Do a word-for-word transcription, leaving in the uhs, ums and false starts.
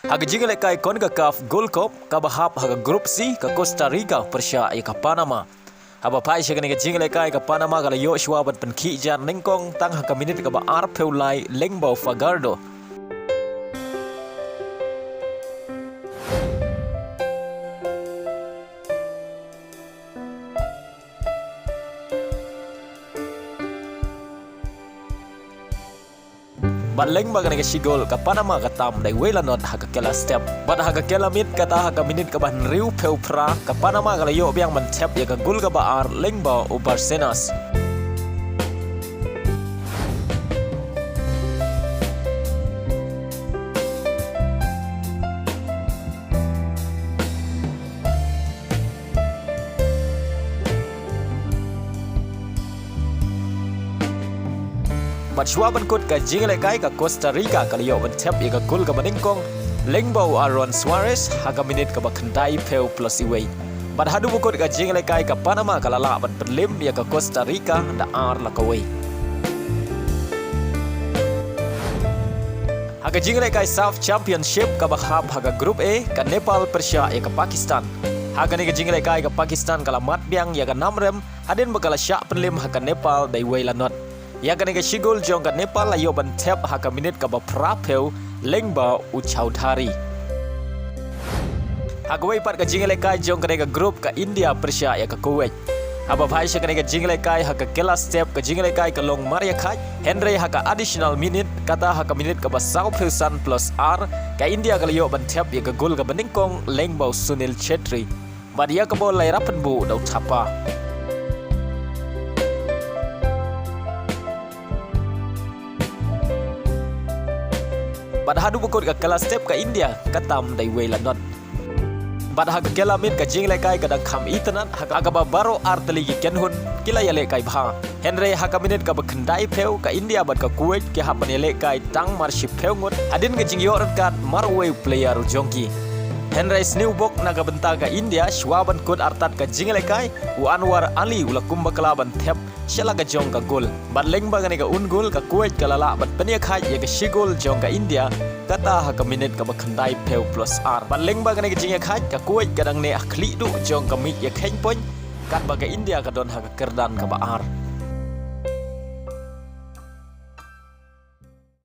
Ha ka jingïalehkai CONCACAF Gold Cup kaba hap ha ka Group C, ka Costa Rica pyrshah ïa ka Panama. Haba phai sha kane ka jingïalehkai, ka Panama ka la ïoh shuwa ban pynkhih jar nyngkong tang ha ka minit kaba arphew lai lyngba u Fajardo. Bad lyngba kane ka shi gol, ka Panama ka tam da iwei la not ha ka kylla step. Bad ha ka kylla miet, kata ha ka minit kaba hynriewphew phra, ka Panama ka la ïoh biang ban thep ïa ka gol kaba ar lyngba u Barcenas. Bad shuwa ban kut ka jingïalehkai, ka Costa Rica ka la ïoh ban thep ïa ka gol kaba nyngkong lyngba u Aaron Suarez ha ka minit kaba khyndaiphew plus iwei. Bad haduh ba kut ka jingïalehkai, ka Panama ka la lah ban pynlem ïa ka Costa Rica da ar la kawei. Ha ka jingïalehkai SAFF Championship kaba hap ha ka Group A, ka Nepal pyrshah ïa ka Pakistan. Ha kane ka jingïalehkai, ka Pakistan ka la mad biang ïa ka nam rem hadien ba ka la shah pynlem ha ka Nepal da iwei la not. Ïa kane ka shi gol jong ka Nepal la ïoh ban thep ha ka minit kaba phraphew lyngba u Chowdhury. Ha kawei pat ka jingïalehkai jong kane ka group, ka India pyrshah ïa ka Kuwait. Haba phai sha kane ka jingïalehkai ha ka kylla step, ka jingïalehkai ka long mar ïakhaid, hynrei ha ka additional minute, kata ha ka minit kaba sawphew san plus ar, ka India ka la ïoh ban thep ïa ka gol kaba nyngkong lyngba u Sunil Chhetri. Bad ïa ka bol la ïarap pynbuh da u Thapa. Bad haduh ba kut ka kylla step, ka India ka tam da iwei la not. Bad ha ka kylla miet, ka jingïalehkai ka dang kham itynnad, ha kaba baroh artylli ki kynhun ki la ïalehkai bha. Hynrei ha ka minit kaba khyndaiphew, ka India bad ka Kuwait ki hap ban ïalehkai tang mar shiphew ngut hadien ka jingïoh red card mar uwei u player u jong ki. Hynrei sniew bok na ka bynta ka India, shuwa ban kut artat ka jingïalehkai, u Anwar Ali u la kum bakla ban thep sha la ka jong ka gol. Bad lyngba kane ka own goal, ka Kuwait ka la lah ban pynïakhaid ïa ka shi gol jong ka India, kata ha ka minit kaba khyndaiphew plus ar. Bad lyngba kane ka jingïakhaid, ka Kuwait ka dang neh ha khlieh duh jong ka miej ïakheiñ point, katba ka India ka don ha ka kyrdan kaba ar.